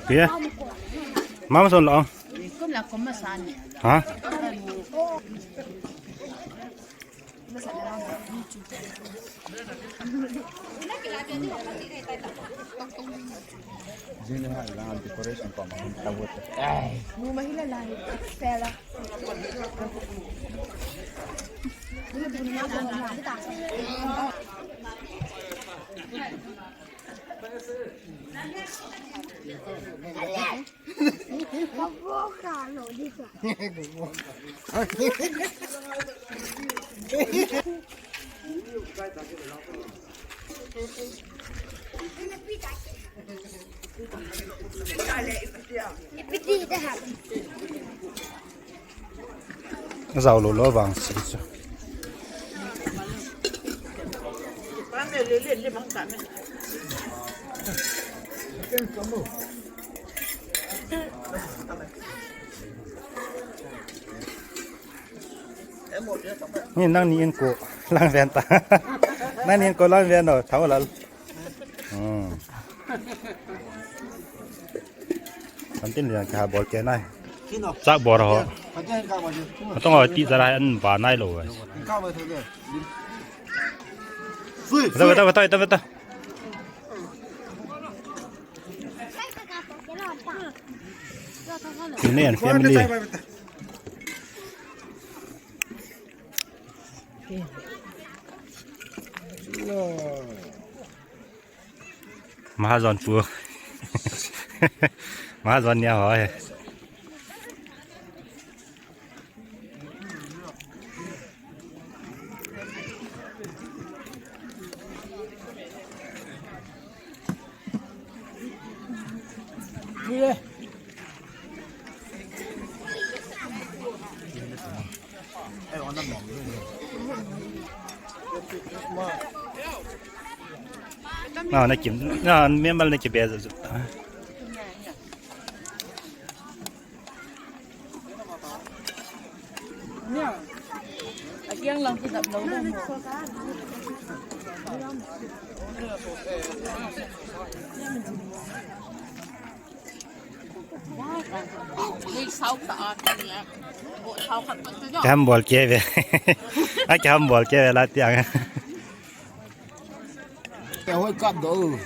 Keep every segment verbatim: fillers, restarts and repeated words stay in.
Pia. Mama son lo. Ha? Decoration pa ma. Ai. Nu mahila lai. Fela. Zau lo lo vang si chu. Ni nangni in ko lang ven ta. Nangni in ko lang ven no, thau lal. Hmm. Kan tin lian ka bol ke nai. Chak bol ho. Atong ho ti zara an ba nai lo. Beta, beta, beta, beta. Ini an family. Mahajon pu. Mahajon nia ho he. Na, na kim, na, member na kibe. Kiham bol ke ve. A kiham bol ke ve la tiang. Te hoi kap do.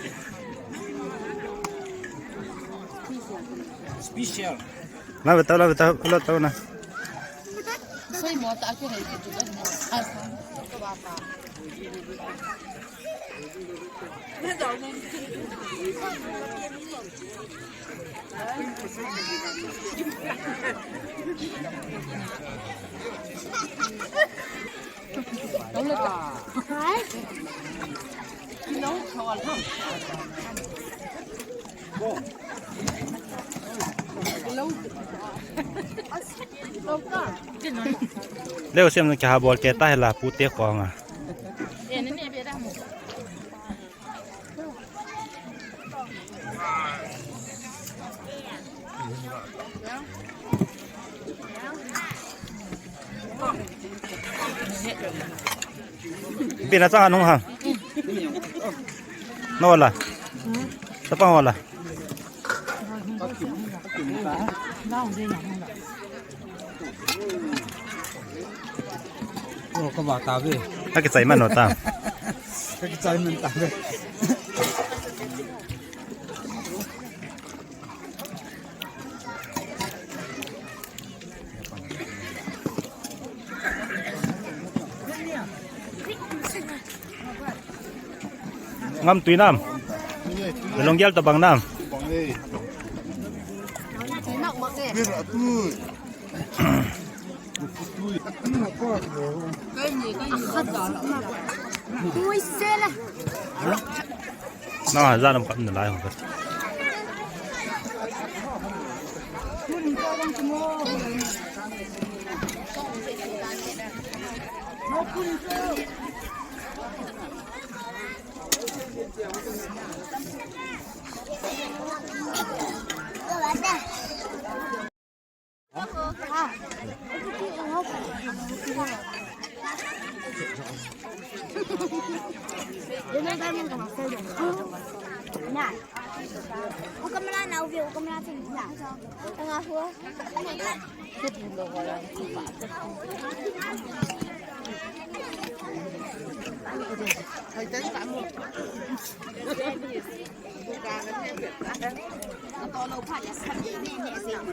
Special. La beta, la beta, la tau na. Soi mo ta ke hai ke tu mo. Leo sem na kya bol ke ta hai la pute ko nga. Pina chang anung ha. No la. Sapa wala. Oh, ka ba ta ve. Ka kichai man no ta. Ka kichai man ta ve. Ngam tui nam. Long gel ta bang nam. Nang hajar nam kap na lai ho ka.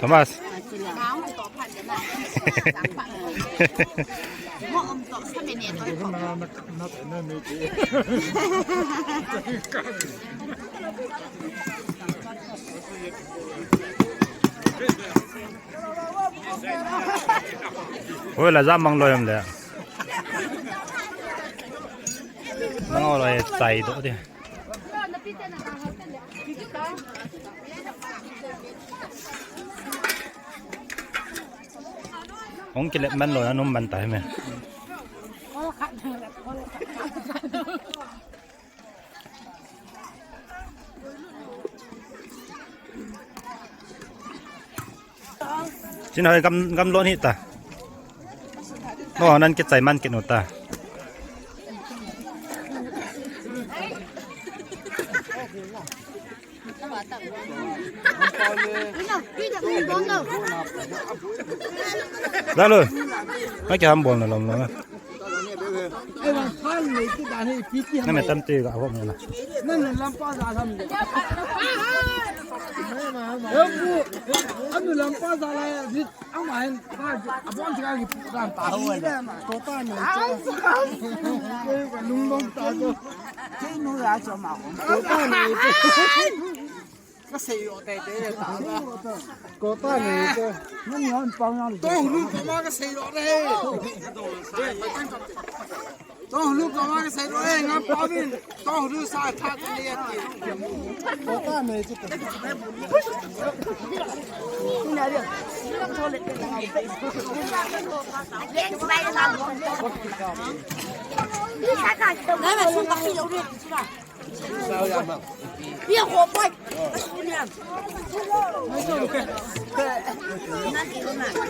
Thomas. Oi, la jam mang loi ham le. Nang oi loi chai doh de. Hung kilep man lou na num man tai me. Chin hoi gam, gam lon hi ta. No, nan kichai man kit nu ta. Lalo, na kiham bol na lom lom. Na me tam te ga ho me na. Anu lampa za la ya, ni ama hen, abon ti ka ki pu dan ta ho le. Ko ta ne. Lung dong ta to. Ke nu ya cho ma ko. Ko ta ne. Ka sei yo te te le ta. Ko ta ne. Ni hon pa na. To lu ko ma ka sei yo te. Tong lu ka wa ka sai ro, eh, ngam pa bin. Tong lu sa tha ka le ti. Ko ta ne chu.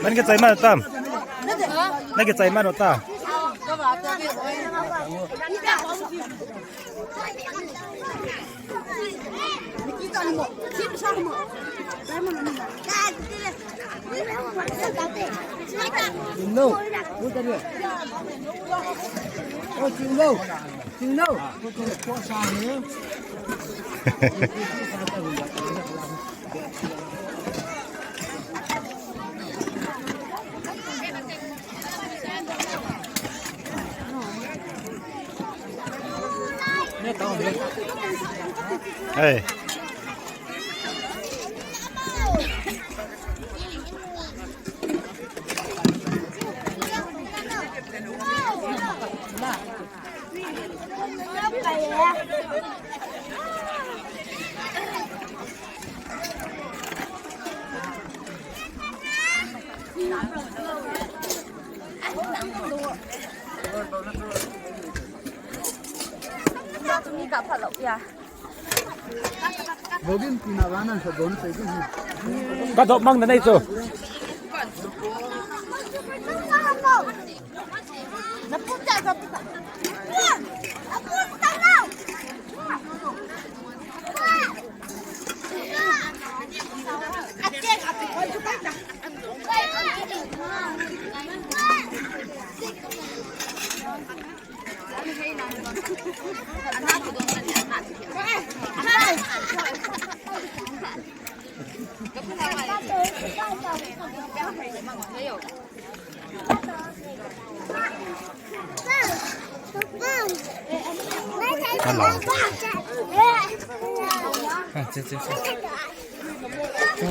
Nan kichai man tam. Nan kichai man ta. No. Oh, no. Hey. Ka dop mang na nei chu.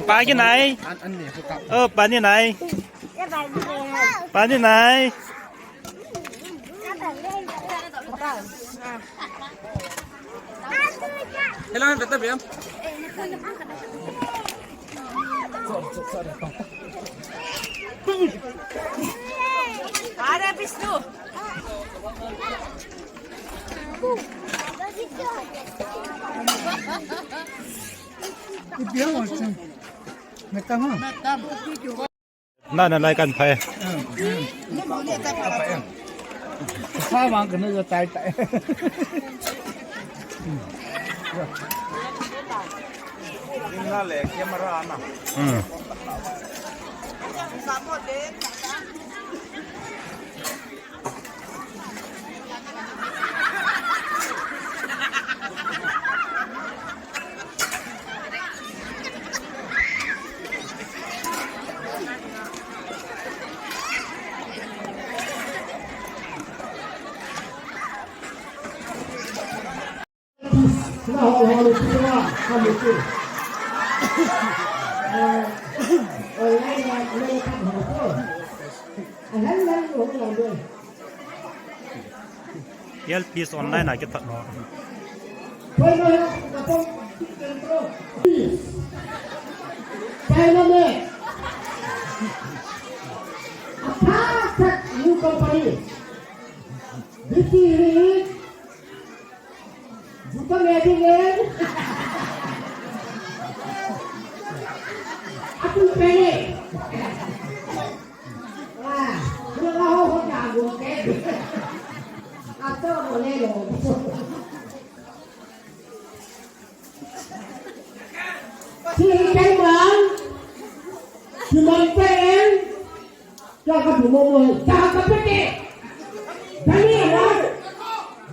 Pa ki nai. Oh, pa ni nai. Pani nai. Hello, tata biam. Ada Bisnu. Ibiang macam. Metang ha. Metang. Na, na, lai kan phai. Sa mang kena jo tai tai. Na le camera na. Hmm. L P S online a kithat mo. China me. Apa kat new company. Biti ni. Bukan meeting ni. Aku pilih. Wah, belum tahu kau jago ke. Atau boleh lo. Si Ikan Bang, si Mang Pen, Jaga bumo mo, jaga kapete. Dali, ala.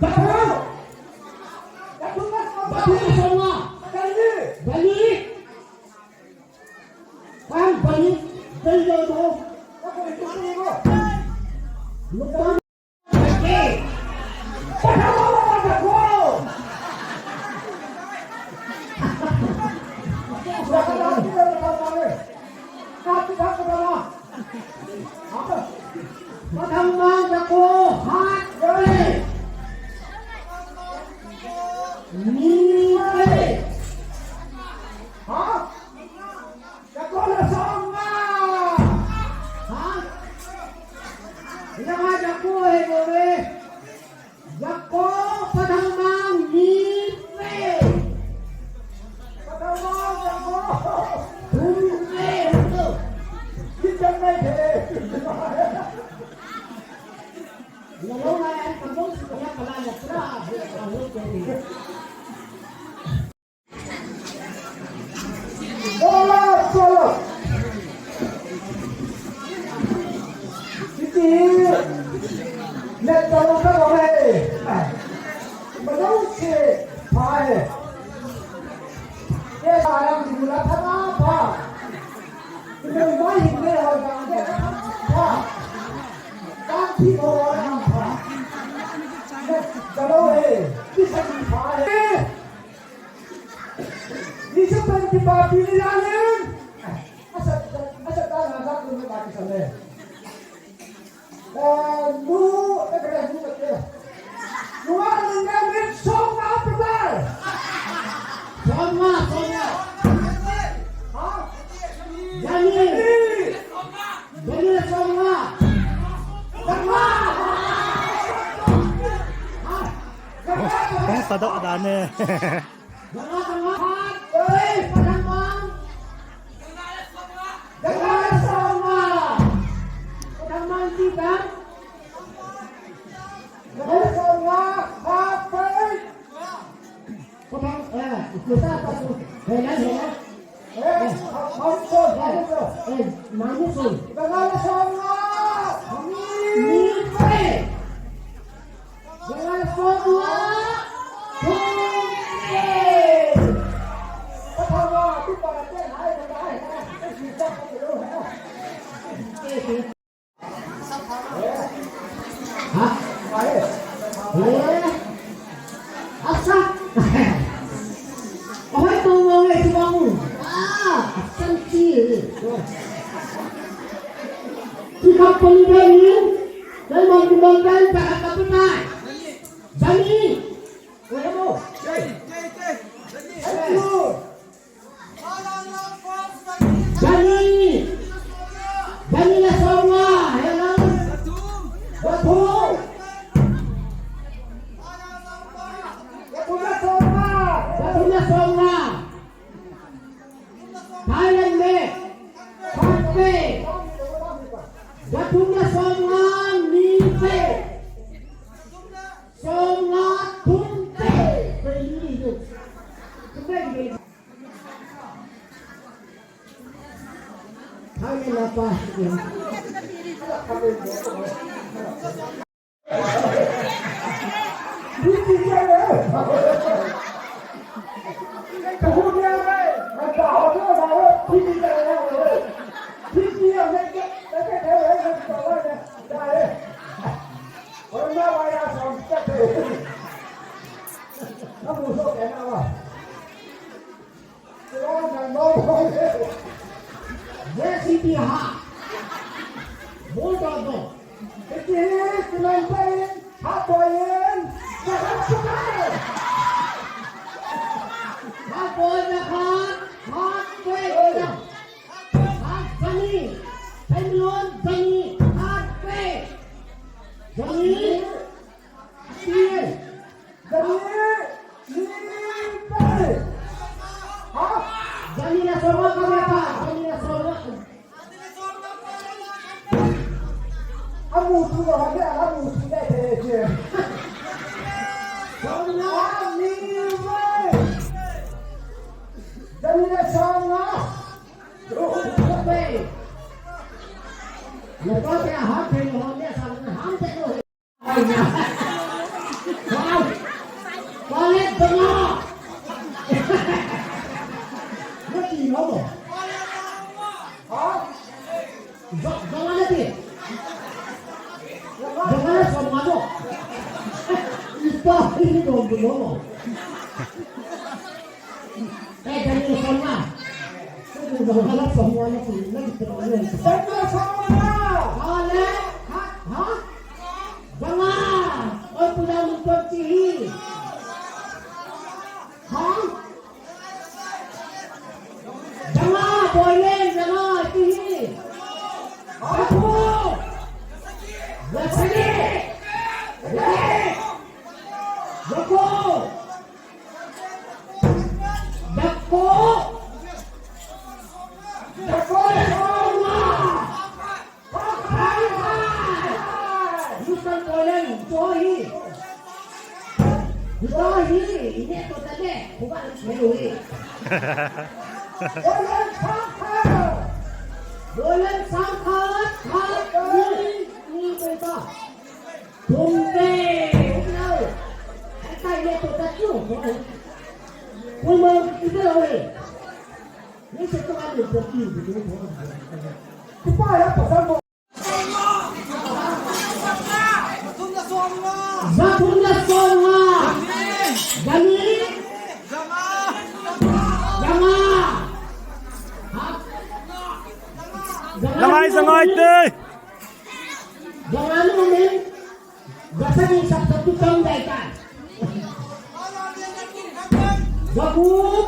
Bakro. Bakro, bakro, sama. Dali. Kan bani, dali, dali, dali. Lupa. Pathangmang Jako hat. Ni. Ha? Jako le som nga. Ha? Ina ma jako he mo le. Jako Pathangmang ni pe. Pathangmang jako. Hum pe, hum to. Kicham nai the. Lalo na yan, kamu sa kanya pala na pula. Bola, bola. Iti. Net bola ka bola. Bola se pa hai. Ye salam dula thama pa. Ito mai hin ne ho jang de pa. Kan thi ho pa. Net bola hai. Kisa pa hai. Ni sa pen kipa pi ni la len. Asa, asa ta na ta ku ni ba ki sa le. Eh, nu, eh, kaya nu ka te. Nu a ni na mi song na pa ta. Song na, song na. Ha? Yani. Ni. Daniel Soma. Soma. Kong, kong sadok dan eh. Soma, Soma. Oi, Pathangmang. Daniel Soma. Pathangmang kita. Daniel Soma. Apa? Ko thang, eh, ko sa ta ko. Eh, nan he na. Eh, eh, eh, eh, mani so. Daniel Soma. Ni pe. Daniel Soma. Ni pe. Ko thang wa, tu pa te hai, hai, hai. Ha? Eh? Asa? Oi, tu mo ngai tu mo. Ah, santi. Tu Kapuni deni, dan man kumang dan, saka kapitai. Dani. Ayo mo. Hey. Hey. Dani. Dani la som nga. Hello. Bathum. Bathum la som nga. Bathum la som nga. Thailand me. Khat pe. Bathum la som nga ni pe. Som nga thum pe. J C B ha. Bol dol dol. Iti hi, siman pa in, ha pa in. Ha pa in. Ha pa in, ha pa in. Ha pa in. Ha pa in. Ha pa in. Ha pa in. Dani, ni, ni, ni, ni, ha? Dani la som nga kame pa, Dani la som nga. Amu tu lo ha, amu tu le te je. Som nga ni ve. Dani la som nga. Ru, ru, ve. Ye to te ha te lo, ye sa ha te lo. Ai ya. Wow. Balik danga. Mati no. Ha? Da-, danga na ti. Danga na som nga no. Ipa ini dong dong no. Eh, Daniel Sharma. Daniel Sharma, Sharma, Sharma, Sharma. Daniel Sharma. Ale, ha, ha? Danga. Oi, pula mun ton chi hi. Ha? Danga, boilen, danga, chi hi. Ha, po. Lasani. Lasani. Dako. Dako. Dako le som nga. Hai, hai. Musang boilen, johi. Johi, ine to tale, kuba le johi. Boilen sangkhat. Boilen sangkhat, khat, ni, ni, ni, ni, ni. Thum pe, thum nau. Hai kai le to ta chu. Pui mo, ti ta lo le. Ni se to a le to ti, ti to. Ti pa ya pa sa mo. Za thum le som nga. Dani. Danga. Danga. Danga, danga te. Danga nu min. Za sagi sap sap tu tam dai ta. Za gup.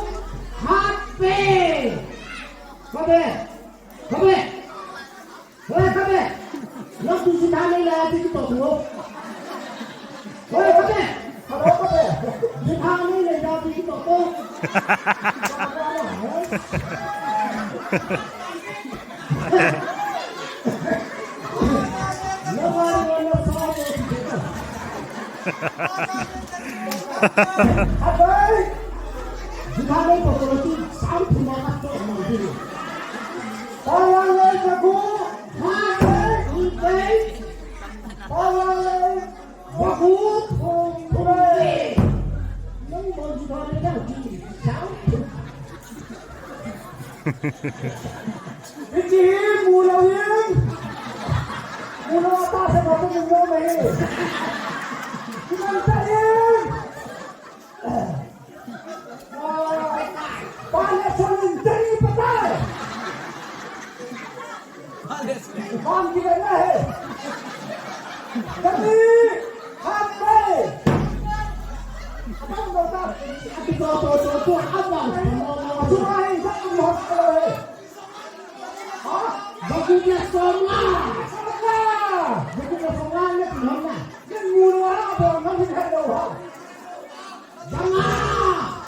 Hat pe. Kabe. Kabe. Oi, kabe. Lo tu si ta nei la ti to tu. Oi, kabe. Hello, kabe. Si ta nei la ti to tu. Hiche hi mu lou in. Mu lou a ta se ma mu lou mai. Kiman ta in. Ah, pa le son in tani patai. Bang kile na he. Kami, kami. Abang kota. Ati ko to to to abang. Tumai sa ko he. Ha? Bagu dia songa. Songa. Bagu dia songa ni tu na. Ni mulu ara abang na ni hello ha. Janga!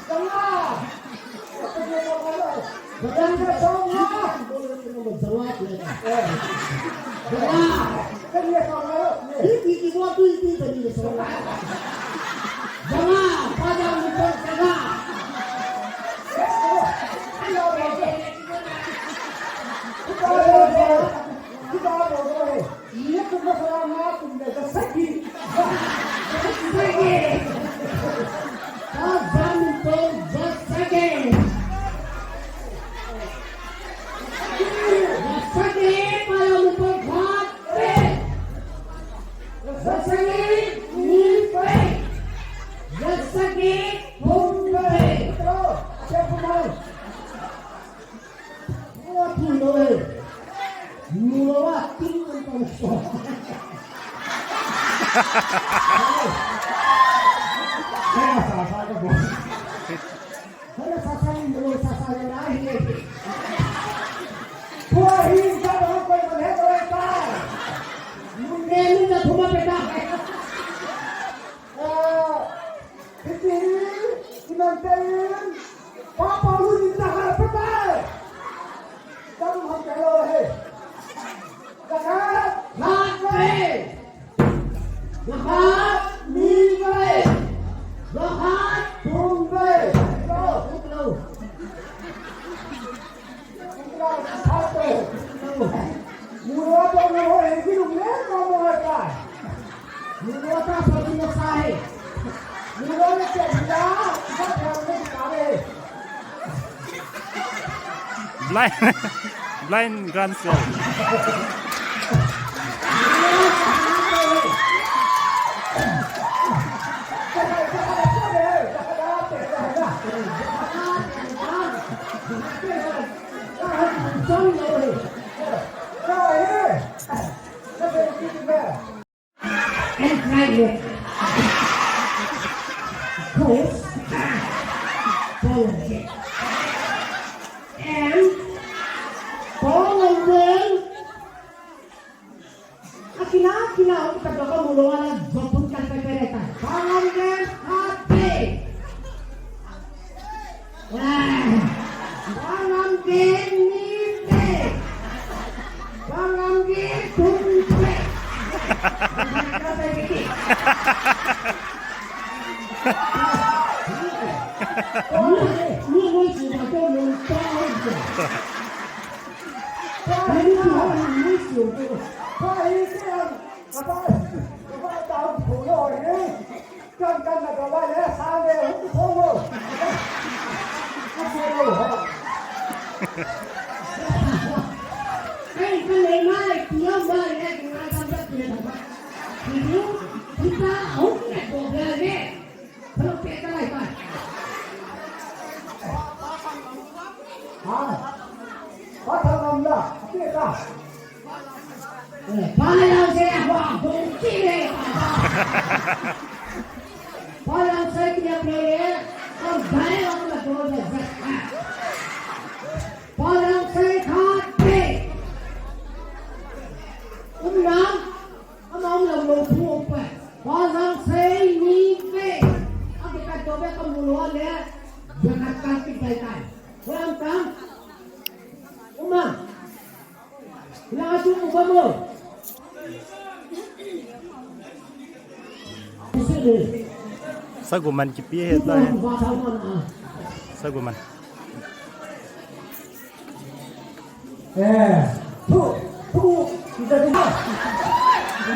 Janga! Janga! Janga! Janga! Janga! Iti, iti, iti, iti, iti, iti, janga! Pada muka janga! Kita ada, kita ada, kita ada. Ye kum masala na kum le jasaki. Jasaki. Jasaki. Jasaki. Jasaki. Jasaki. Jasaki. Mula tu lo eh. Mula wa ting ang pang so. Kaya sasa ka bo. Kaya sasa ni mula sasa ni na hi. Tua hi ka ba ko ko he ko ta. Mune ni na thuma pe ta. Ah, hiti hi, kinantein, Papa Luni ta ha pa ta. Tam ham ka lo he. Jahat, hat pe. Jahat, ni pe. Jahat, thum pe. Lo, lo. Blind, blind grandson. And right here. Course. Volunteer. And volunteer. Akina, akina, kita doka mulo wala jopun kan pepere ta. Volunteer happy. Wah. Volunteer nipe. Volunteer tumpe. Ama um lam lo thu um pa. Pajang sei ni ve. A be ka to be ka mu lo le. Be ka ka ti kai kai. Ko am tam. Uma. Na chu mu ba mo. Saguman kipi he tai. Saguman. Eh, tu, tu, kita tu.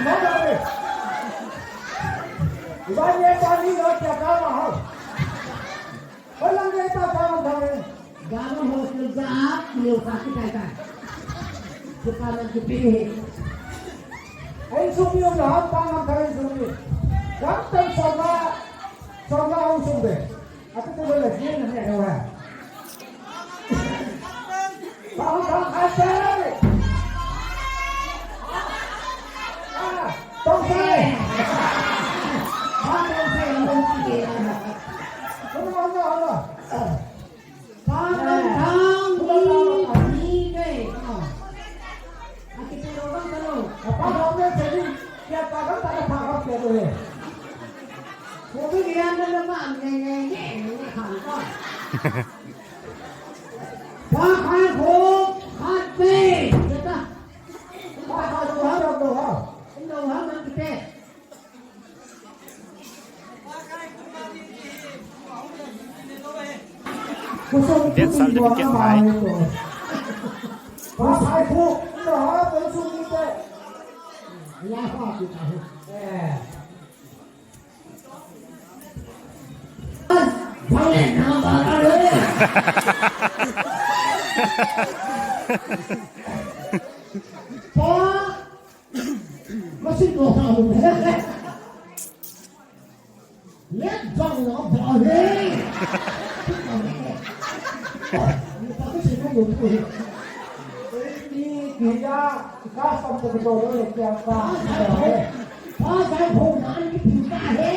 Mana ni? Iban ye tani lo kya kama ho? Balang ye ta kama kama. Gama ho sil ja, yo sa ki kai kai. Kita na ki pi. Ai su pi yo na ta na kai su pi. Gam tan sa ma, sa ma ho su be. Atu tu le jin ne wa. Bang bang ate. Pa khai kho, khat pe. Jeta. Pa khai kho, ha, ha, ha. Ino ha, man pe. Death certificate hai. Machine ko sa mo. Let down na ba he. Ni ta ko se ko mo ko he. Ni ki ya ka sa ko ko lo le kya ka. Pa sa ko nan ki pu ka he.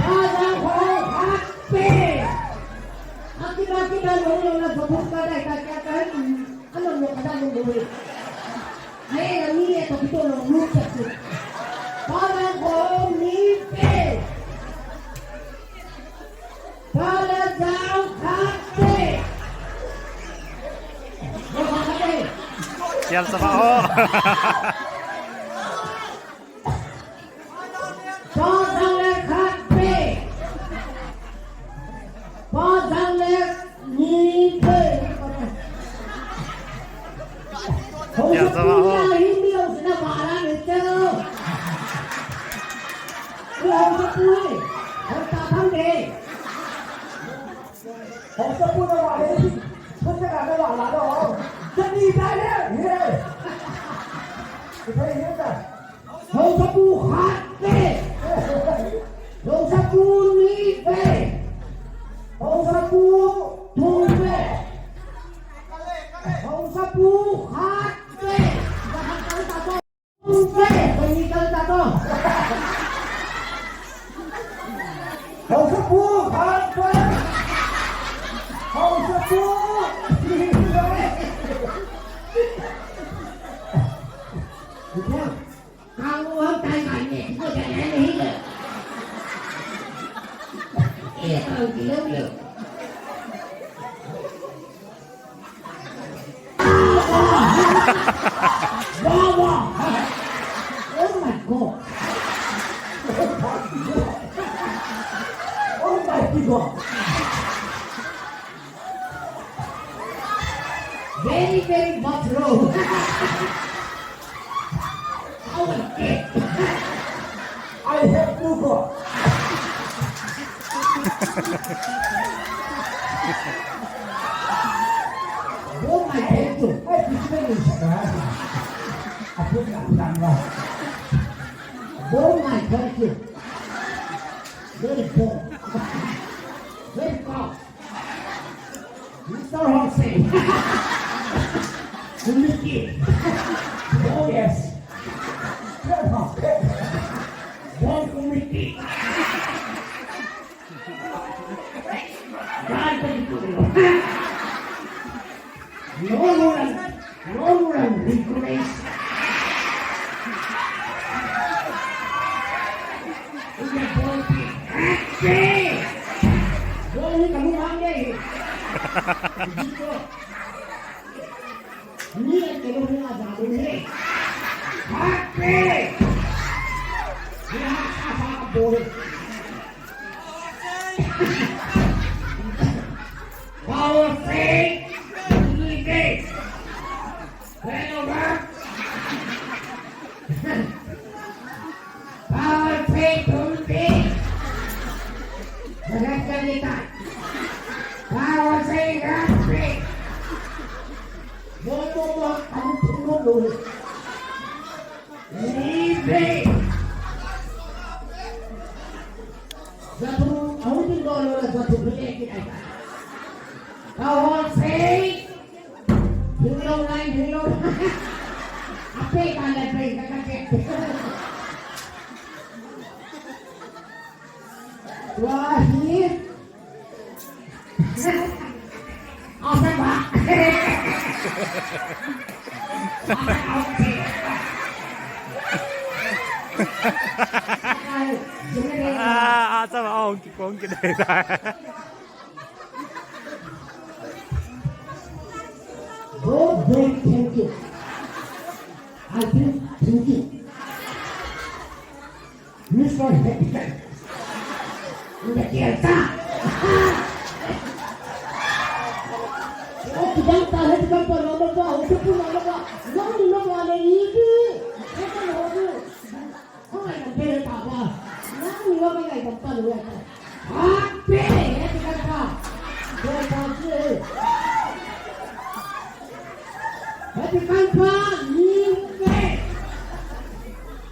Pa sa ko ha pe. Aki ba ki ba lo lo na ko ka dai ka kya ka. Ano mo kada mo mo. Ay, ang iya, tapito ng lupa ko. Para ko, nipe. Para daw, kape. Sial sa bao. Pazang le khat pe. Pazang le ni pe. Hong sa pu na hi mi hong sa na bara ni cho. Ku hong sa pu ni. Hong sa pu ni. Hong sa pu na bara ni. Hong sa na bara ni. Jadi saya. Ye. Kita ini kan. Hong sa pu khat pe. Hong sa pu ni pe. Hong sa pu thum pe. Hong sa pu khat pe. Thum pe. Hong sa pu khat pe. Hong sa pu ni pe. Kang u ham tai kai ne, ko ja ne ne hi le. E kang ki lo lo. Wow, wow. Oh my God. Oh my God. Very, very buff road. Our cat. I have to go. Oh my God. Hey, this is very nice. I put that down now. Oh my God. Very cold. Very cold. Mister Hong Sing. Committee. Oh, yes. Come on. One committee. Guys, thank you. No more, no more regrets. Ina boy, happy. Boy, kamu mangge. Ni kamu mangge. Happy. Ya, apa boy? Power sing, leading. Hello, man. Power sing, leading. Power sing, leading. Mo, mo, mo, kamu tunggu dulu. Libre. Jathu, ahung ding doh lou le jathu phei le kit ai ta. Ka hol sei. Ding lou lai, ding lou lai. Ape ka le pe ka ka ke. Wah, hi. Asa ba? Ah, ah, sama, oh, kikong kita. Don't bring thank you. I bring thank you. Mister Happy Guy. Udah biasa. Oh, kita tahu, kita pernah lupa, kita pernah lupa. Yang dulu ada itu. Kita lupa. Hoi, nang pele ta ba. Nang ni wa mai dam pa lo ya ta. Happy, happy kan pa. Happy kan pa. Happy kan pa, ni pe.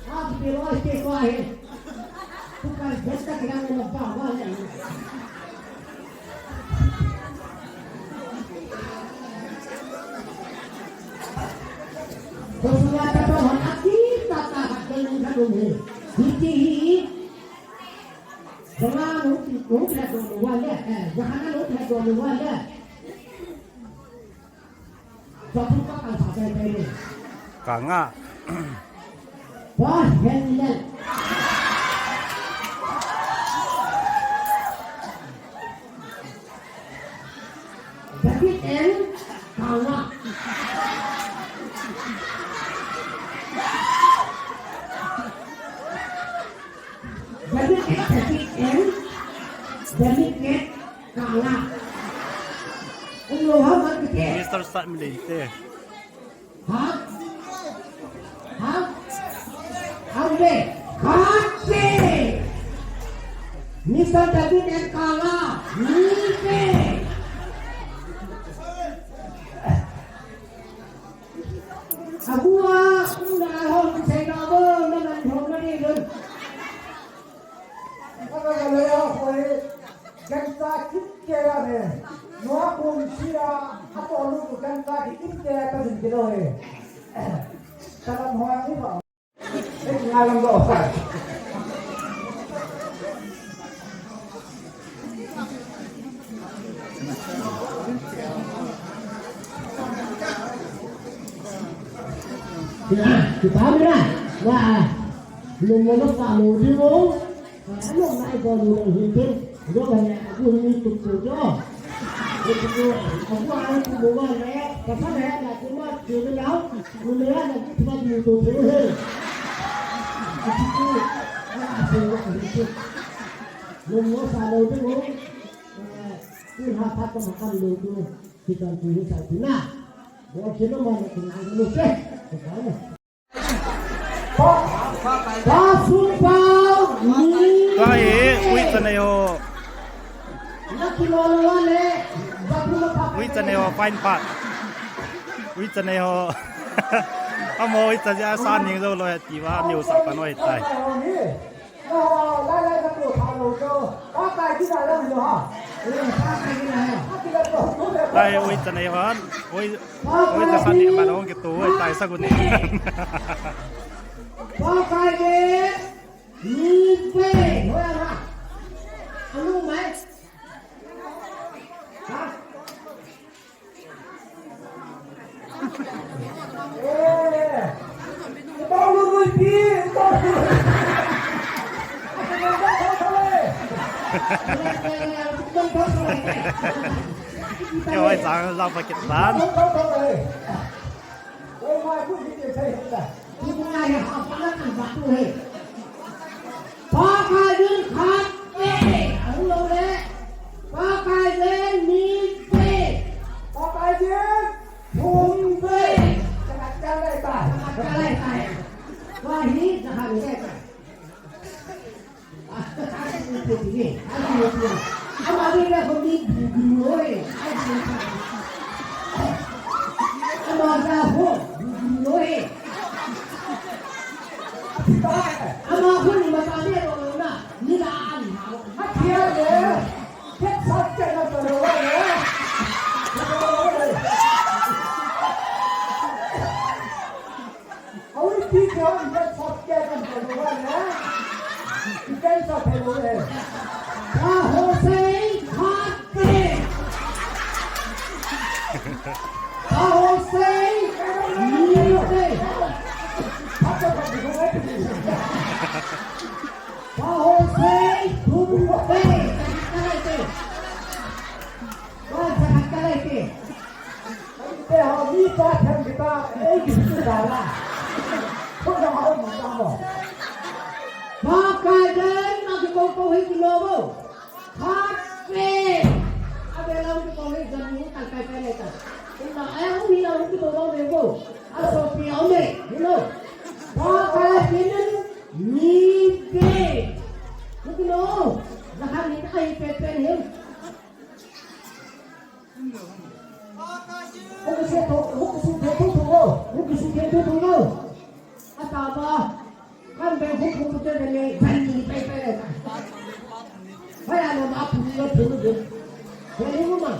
Happy lo ke ko hai. Tu kan besta kiran na ba ba ya. Kosula ta to hon aki ta ta ha ke ni ka dum he. Hiti hi. Janga lo ti lo ti la do lo wa le. Eh, janga lo ti la do lo wa le. Sa phu ka ka sa pe pe ni. Ka nga. Ba hen le. David and Kala. David and David and David and Kala. Ung lo ha ma ke. Mister Sat Milente. Ha? Ha? Hande. Hande. Mister David and Kala. Nike. Abua, una hon sei na bo, na man hon na ni dun. Kagaleya hoi, gangsa kit kela ne. Noa kum sia, ato lu ku gangsa kit kela ka jin kelo he. Kalam hoa ni ba. Ek ngalam do sa. Kila, kita mira. Wah, lu mo na pa mo di mo. Ano na ibo lu na hindi. Ibo na niya, ako hindi tukso jo. Ito ko, ako ang kumuha na yan. Kasi na yan, ako ma, kilo lang. Kilo lang, ako ma, kilo to, kilo lang. Ako ko, ah, ako ko, ako ko. Nung mo sa loob mo, eh, kung hapat ka makan loob mo, kita ang tuloy sa atin na. Buwan sila man, kung ano mo siya. Diba? Tua hi, ui chanei ho. Ui chanei ho, fine part. Ui chanei ho. Amo ui chanei a sa ning jou lou he ti va, niu sa pa noi tai. Tai ui chanei hon. Ui, ui ta san ni ma long ke tu, ui tai sa gun ni. Pakai de, ni pe, hoi ha. Anu mai. Ha? Kêu ai sang sang phải kịch bản. Pakai jin khat pe, ahung lou le. Pakai jin ni pe. Pakai jin thum pe. Jahat jalai tai. Jahat jalai tai. Wah, hi jahat jalai tai. Ama ni na ko ni bugu oi. Ama na ho bugu oi. Ama ko ni mata ni ro na ni la an ha. Atia le. Ke sat ke na to ro le. Awi pi ko an ke sat ke na to ro le. Ke sat ke ro le. Ka ho sei khat pe. Ka ho sei ni pe. Ka ho sei khat pe. Pa them kita, eh, kita la. Ko na ma o ni ta mo. Ba ka den ma ki ko ko hi ki lo bo. Khat pe. A be la ki ko hi jan ni ta kai kai le ta. Ina ai u ni la ki ko lo le bo. A so pi o me, you know. Ba ka den ni pe. Ku lo. Ba ka ni ta kai pe pe ni. Hung kisih tu, hung kisih tu tu tu lo, hung kisih tu tu tu lo. Atama, kan be hung hung tu tu le, ban ni pe pe le. Hai ana ma pu lo pu lo. Be ni ma.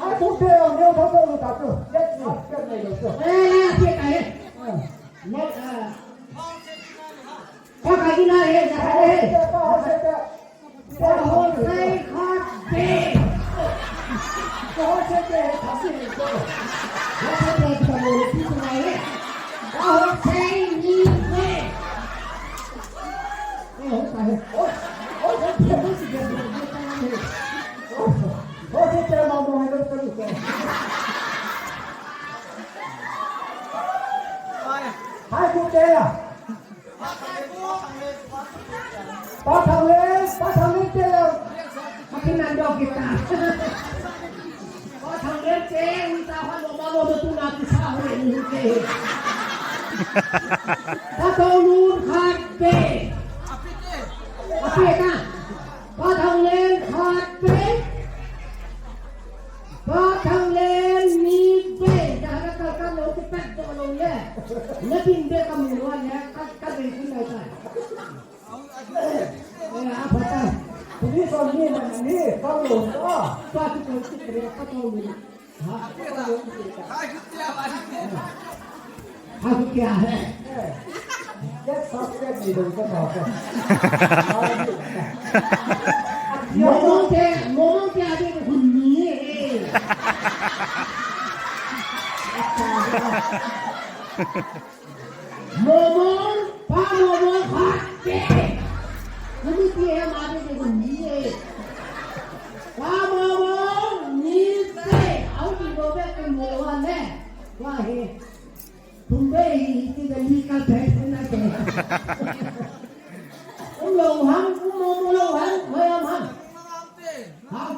Ai pu pe lo, lo pu lo ta tu. Let's go. Ke ni lo tu. Eh, ya pe ta he. Mo, ah. Pa ka ni na he, ya ka he. Pa ho se te. Pa ho sei khat pe. Pa ho sei te, pa sei te. Pa ho sei te, pa ho sei te. Pa ho sei ni pe. Pa ho sei te. Pa ho sei te, ma mo hai lo ta ni. Hai ku te ya. Pa Thanglen, Pa Thanglen te. Akin nando kita. Pa Thanglen te, ui ta hua lo ma lo tu na ki sa hu ni ke. Pa Thanglen khat pe. Ape ta. Pa Thanglen khat pe. Pa Thanglen ni pe, da na ka ka lo ki pat do lo le. Na tin be ka mu lo le, ka, ka be kun lai ta. Eh, a pa ta. Police on ni na ni, ka lo ta. Pa tu ko tu ko ka to ni. Ha? Ha, kya hai? Momong te, momong te ade ko hunni hai. Momong, pa momong khat te. Kumi ti he ma de de ni e. Pa momong ni te. Au ti do be ke mo wa ne. Wa he. Tum be hi ti de ni ka pe na ke. Um lo ham, um mo mo lo ham, mo ham ham. Ham.